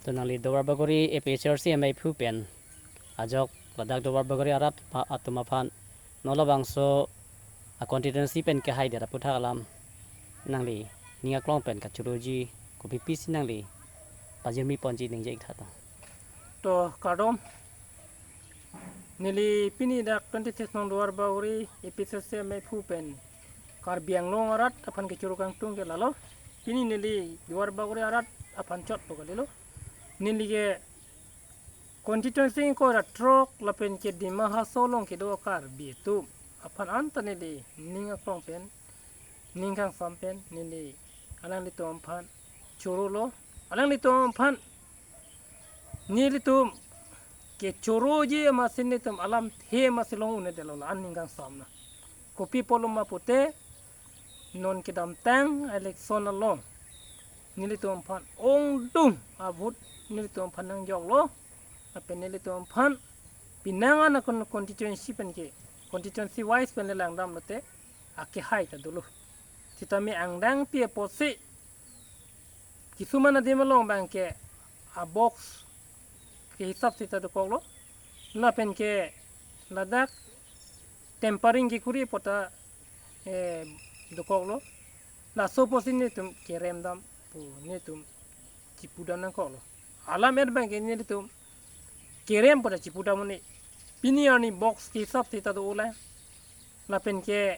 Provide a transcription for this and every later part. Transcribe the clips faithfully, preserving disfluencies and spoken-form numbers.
To nangli Duarbagori A P H L C M I phu pen ajok ladak Duarbagori arat pa- atum aphan non labangso a constituency pen kehai det aphuthak alam nangli ning aklong pen kachoroji kopi pisi nangli pajirmi ponji ningje ik tha to. To kardom. Neli pini dak twenty six nong Duarbagori A P H L C M I phu pen Karbi Anglong arat aphan kechoro kangtung ke lalo. Pini neli Duarbagori arat aphan chotpo kalilo. Neli ke constituency ingkoi ra throk lapen ke Dima Hasao along kedo Karbi atum aphan anta neli ning aklong pen ning kangsam pen neli alanglitum aphan chorolo. Alanglitum aphan nelitum kechoroji amatsi nelitum alamthe amatsi long un-edetlo, la-an ning kangsam na. Kopi apotlo ma pute non kedamtang election along nelitum aphan ongdung a-vote nelitum aphan nangjoklo. Lapen nelitum aphan pinangan a con- constituency pen ke constituency wise pen le langdam lote akehai ta dolo. Sitame angdengpi apotsi kisuman adim along abang ke a box ke hisap sita dokoklo. Lapen ke ladak tempering kekuri apot ta eh, dokoklo. Laso apotsi nelitum kerem dam pu nelitum chipudam nangkoklo. Alam et abang ke nelitum kerem pu ta chipudam un-e. Pini arni box ke hisap sita do-o la. Lapen ke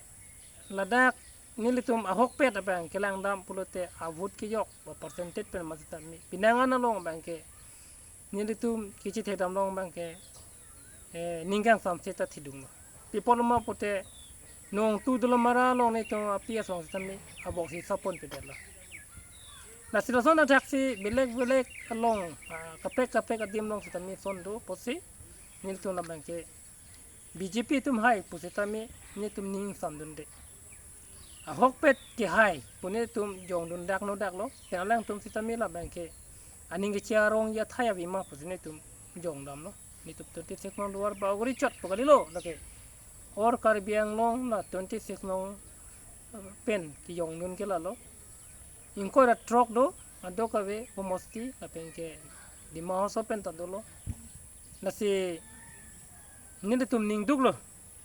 ladak nelitum ahokpet abang ke langdam pulote a-vote kejok ba percentage pen ma sitame pinangan along abang ke nelitum kechethedam along abang ke eh, ning kangsam sita thidunglo. Pi apotlo ma pute nongtu dolo mara along nelitum a P S along sitame a box hisap ponpedetlo. Lasi lason athaksi belek belek along ah, kaprek kaprek adim along sitame lason do apotsi nelitum labang ke B J P atum hai pusitame nelitum ning samdunde. Ahokpet kehai pu nelitum jongdun dak no daklo. Pen alangtum sitame labang ke aning kecharongji athai ave ma pusi nelitum jongdamlo. Nelitum twenty six nong Duarbagori chotpo kalilo, lake or Karbi Anglong la twenty six nong pen kejongdun ke lalo. Ingkoi ra throk do, adok ave Bomosti lapen ke Dima Hasao pen ta dolo. Lasi nelitum ning duklo.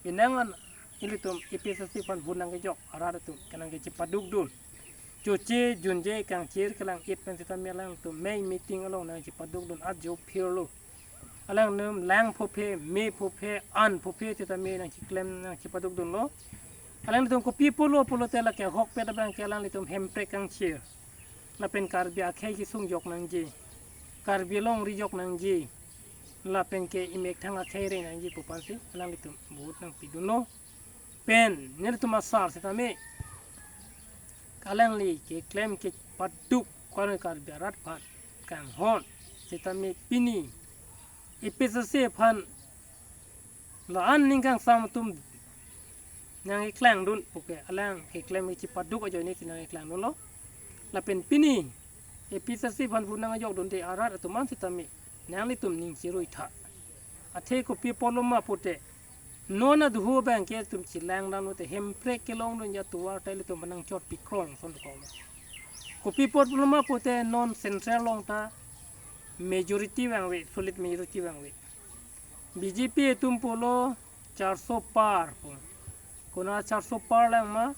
Pinangan ilitum A P H L C aphan vote nangkejok arat atum ke nangkechipadukdun. Choche junje kangchir kelang-it pen sitame alangtum mei meeting along nangchipadukdun ajo phirlo. Alangtum lang phophe, me phophe, an phophe sitame nangchiklem nangchipadukdunlo. Alangtum kopi apotlo pulote lake ahokpet abang ke alanglitum hemprek kangchir. Lapen Karbi akhei kesung jok nangji. Karbi alongri jok nangji. Lapen ke imekthang akhei re nangji pu aphansi alanglitum vote nangpidunlo. Pen nelitum asar sitame alangli keklem kepaduk ko-an Karbi arat aphan kanghon sitame pini A P H L C aphan la-an ning kangsam atum nangkeklangdun puke alang keklem kechipaduk ajoine si nangkeklangdunlo. Lapen pini A P H L C aphan vote nangjokdunde arat atum an sitame nanglitum ning chirui tha. Athe kopi apotlo ma pute non aduhu abang ke itum chelang dam lote hemprek kelongdunji atovar ta ilitum aphan nangchotpi krong ason dokoklo. Kopi apotlo ma pute non central along ta majority vangve, solid majority vangve. B J P atum pulo charso par pu. Konat charso par lang ma,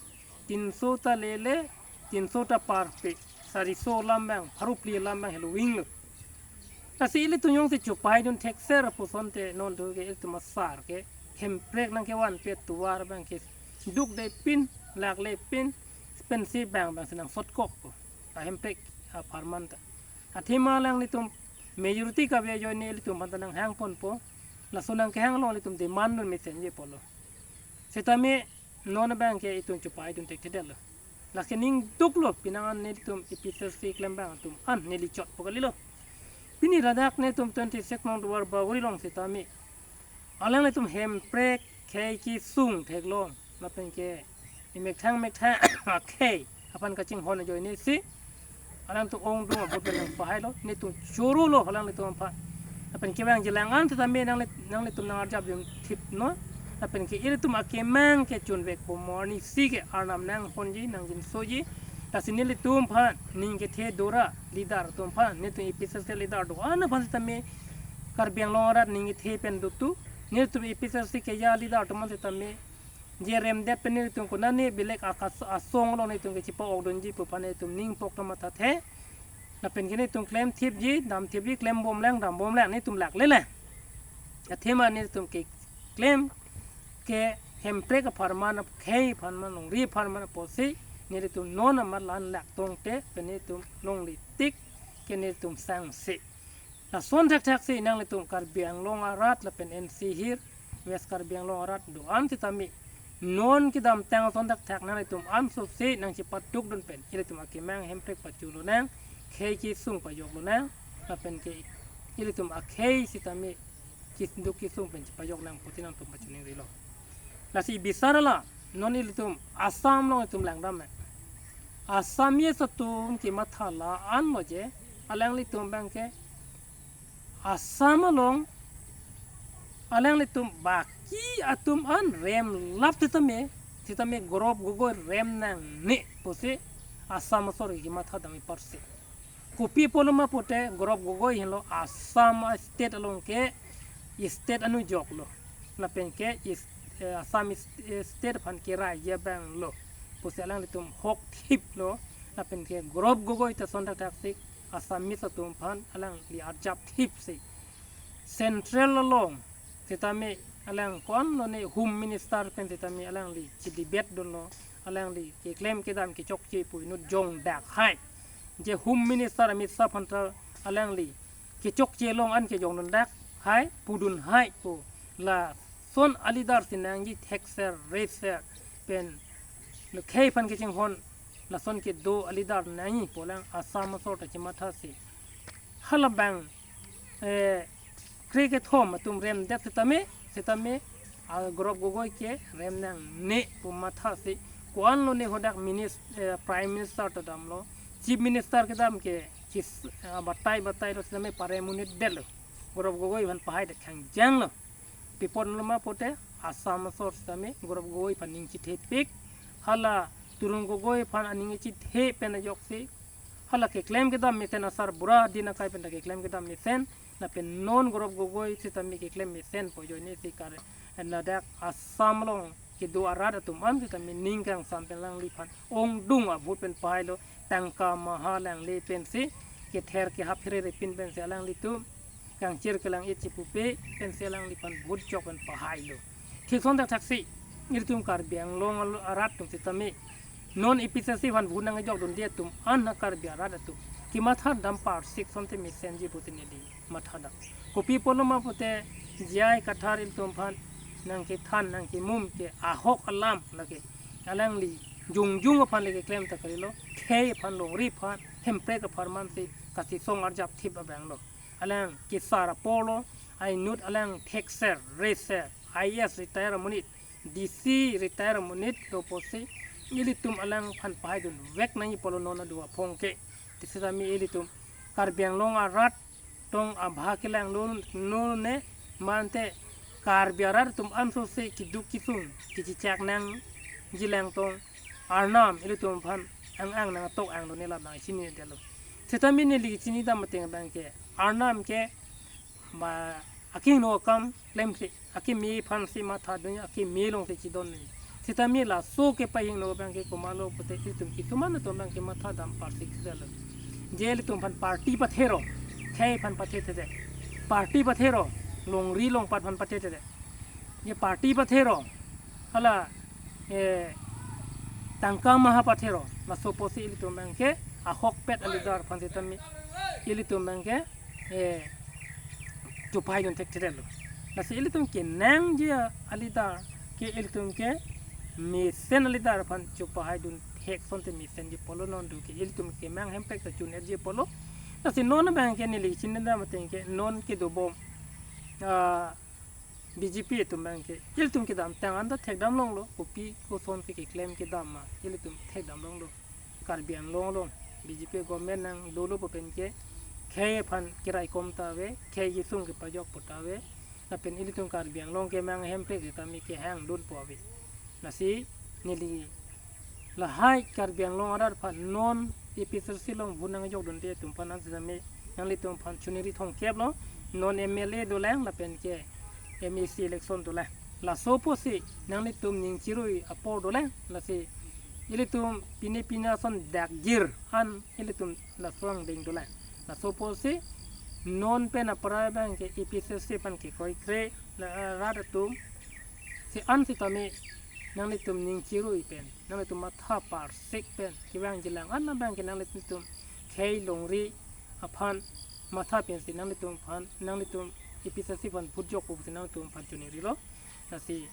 tinso ta lele, tinso ta parpe, sariso alam abang, pharo phli alam abang helo vinglo. Lasi ilitum jongsi chopaidun thekser pu asonte non do ke ilitum asar ke hemprek nangkevanpe atovar abang ke dukde pin, lakle pin, pensi abang abang si nangsotkok pu. Ahemprek apharman ta. Athema alanglitum majority kave ajoine ilitum aphan ta nanghang ponpo. Laso nangkehang along ilitum demand dun mesenji pulo. Sitame non abang ke itum chopaidun thekthedetlo. Lake ning duklo pinangan nelitum A P H L C klembang atum an neli chotpo kalilo. Pini ladak nelitum twenty six nong Duarbagori along sitame alanglitum hemprek khei kesung theklong lapen ke imekthang mekthang akhei aphan kachinghon ajoine si alangtum ongdung a-vote nangpahailo, nelitum chorolo alanglitum aphan. Lapen kevangji lang-an sitame nangli- nanglitum nangarjap jun thipnon. Lapen ke ilitum akemang ke chunvekpo, mo arnisi ke arnam nanghonji nangjinsoji. Lasi nelitum aphan ning kethe do ra leader atum aphan, nelitum A P H L C leader do-an aphan sitame Karbi Anglong arat ning kethe pen do tu, nelitum A P H L C keja leader atum aphan sitame je remdet pen nelitum konane belek akas asong along nelitum kechipa-okdunji pu aphan nelitum ning pok ta mathathe. Lapen ke nelitum klem thipji, dam thipji, klem bomlang, dam bomlang, nelitum lak lele. Athema nelitum keklem ke Hemprek apharman, khei apharman, longri apharman apotsi nelitum non amat lan lak tongte pen nelitum longri tik ke nelitum sangse. Lason thakthak si nanglitum Karbi Anglong arat lapen N C Hills, West Karbi Anglong arat do-an sitame non kedamtang ason thakthak nanglitum ansose nangchepatukdun pen ilitum akemang Hemprek pachulonang, khei kesung pajoklonang, lapen ke ilitum akhei sitame keduk kesung pen chepajoknang pusi nangtum pachuning rilo. Lasi bisar la non ilitum Assam along itum langdam me. Assamese atum kematha la-an lo je, alanglitum abang ke Assam along alanglitum baki atum an remlap sitame, sitame Gaurav Gogoi rem nangne pusi Assam asor kematha dam apotsi. Kopi apotlo ma pute Gaurav Gogoi henlo Assam a-state along ke state anujok lo. Lapen ke is-, eh, Assam is-, eh, state aphan kerai abang lo pusi alanglitum hok thip lo. Lapen ke Gaurav Gogoi ta ason thakthak si Assamese atum aphan alangli arjap thip si. Central along sitame alang ko-an lo ne Home Minister pen sitame alangli chedebate dunlo, alangli keklem kedam kechokche pu inut jongdak hai. Je Home Minister Amit Shah aphan ta alangli kechokche along an kejongdundak hai, pudun hai pu. Lason a-leader si nangji thekser, reser pen lo khei aphan kechinghon lason kedo a-leader nangji pu lang Assam asor ta chematha si. Halabang eh, kre kethom atum remdet sitame, sitame, ah, Gaurav Gogoi ke rem nangne pu matha si, ko-an lo ne hadak minis-, eh, Prime Minister ta damlo, Chief Minister kedam ke kis-, ah, batai batai lo sitame parem un-edetlo. Gaurav Gogoi aphan pahaidet khangjang lo. Pi apotlo ma pute Assam asor sitame Gaurav Gogoi aphan ning chethepik. Hala Tarun Gogoi aphan aning chethe pen ajoksi hala keklem kedam mesen asar bura din akai pen ta keklem kedam mesen, lapen non Gaurav Gogoi sitame keklem mesen pu ajoine si kar ladak Assam along kedo arat atum an sitame ning kangsam pen alangliphan ongdung a-vote pen pahailo, tangka maha alangle pensi kether kehap here repin pensi alanglitum kangchir kelang-et chipupe pensi alangliphan vote jok pen pahailo. Thik ason thakthak si ilitum Karbi Anglong al-, arat atum sitame non A P H L C aphan vote nangkejokdunde atum an ha Karbi arat atum kematha dam parsik asonte mesenji pusi neli matha dam. Kopi apotlo ma pute J I Kathar ilitum aphan nangkethan nangkemum ke ahok alam lake alangli jongjung aphan le keklem ta kalilo, khei aphan, longri aphan, Hemprek apharman si kachesong arjap thip abang lo. Alang kesar apor lo, ainut alang thekser, reser, I A S retire amonit, D C retire amonit lo pusi ilitum alangphan pahaidunvek nangji pulo non adu aphong ke. Te sitame ilitum Karbi Anglong arat tong abha kelang nun, nun ne mante Karbi arat atum ansose keduk kesung kechechak nangji lang tong Arnam ilitum aphan ang-ang nangtok angdunne labang chinidetlo. Sitame neli chinidam ateng abang ke Arnam ke ma akehingno akam klemkle, akeme aphansi mathadun, akeme alongsi chidon ne. Sitame laso kepahingno abang ke komatlo pute ilitum kisuman atum abang ke matha dam parsik selo. Je ilitum aphan party pathero, khei aphan pathethede. Party pathero, longri longpat aphan pathethede. Je party pathero, hala, eh, tangka maha pathero, laso pusi ilitum abang ke ahokpet a-leader aphan sitame ilitum abang ke, eh, chopahaidun thekthedetlo. Lasi ilitum kenangji a-leader ke ilitum ke mesen a-leader aphan chopahaidun thek asonte mesenji pulo non adu ke ilitum kemang Hemprek ta chun-etji pulo. Lasi non abang ke neli chinidam ateng ke non kedobom, ah, B J P atum abang ke ilitum kedamtang anta thekdam longlo, kopi kosonsi keklem kedam ma ilitum thekdam longlo. Karbi Anglong along B J P government nangdolo pu pen ke khei aphan keraikom ta ave, khei kesung kepajok pu ta ave, lapen ilitum Karbi Anglong kemang Hemprek sitame kehangdunpo ave. Lasi neli Lahai Karbi Anglong arat aphan non A P H L C along vote nangjok dunde atum aphan an sitame nanglitum aphan chuniri thomkep lo, non M L A dolang lapen ke M A C election dolang. Laso apotsi nanglitum ning chirui apor dolang, lasi ilitum pine pine ason dakjir an ilitum laso angdeng dolang. Laso apotsi non pen apra abang ke A P H L C aphan ke kroikre la rat atum si an sitame nanglitum ning chirui pen, nanglitum matha parsik pen kevangjilang an abang ke nanglitum khei longri aphan matha pensi nanglitum aphan, nanglitum A P H L C aphan vote jokpo pusi nanglitum aphan chunirilo. Lasi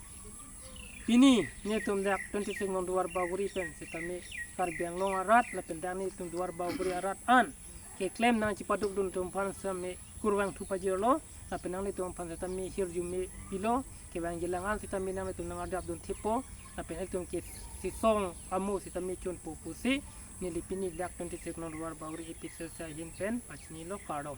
pini nelitum dak twenty-six no Duar Bagori pen sitame Karbi Anglong arat lapen dak nelitum Duar Bagori arat an keklem nangchipaduk dun atum aphan sitame kurvangthu pajirlo, lapen nanglitum aphan sitame hirjume pilo, kevangjilang an sitame nanglitum nang-adap dun thepo, lapen ilitum ke sisong amo sitame chunpo pusi neli pini dak twenty-six no Duar Bagori A P H L C ahin pen pachinilo, kardom.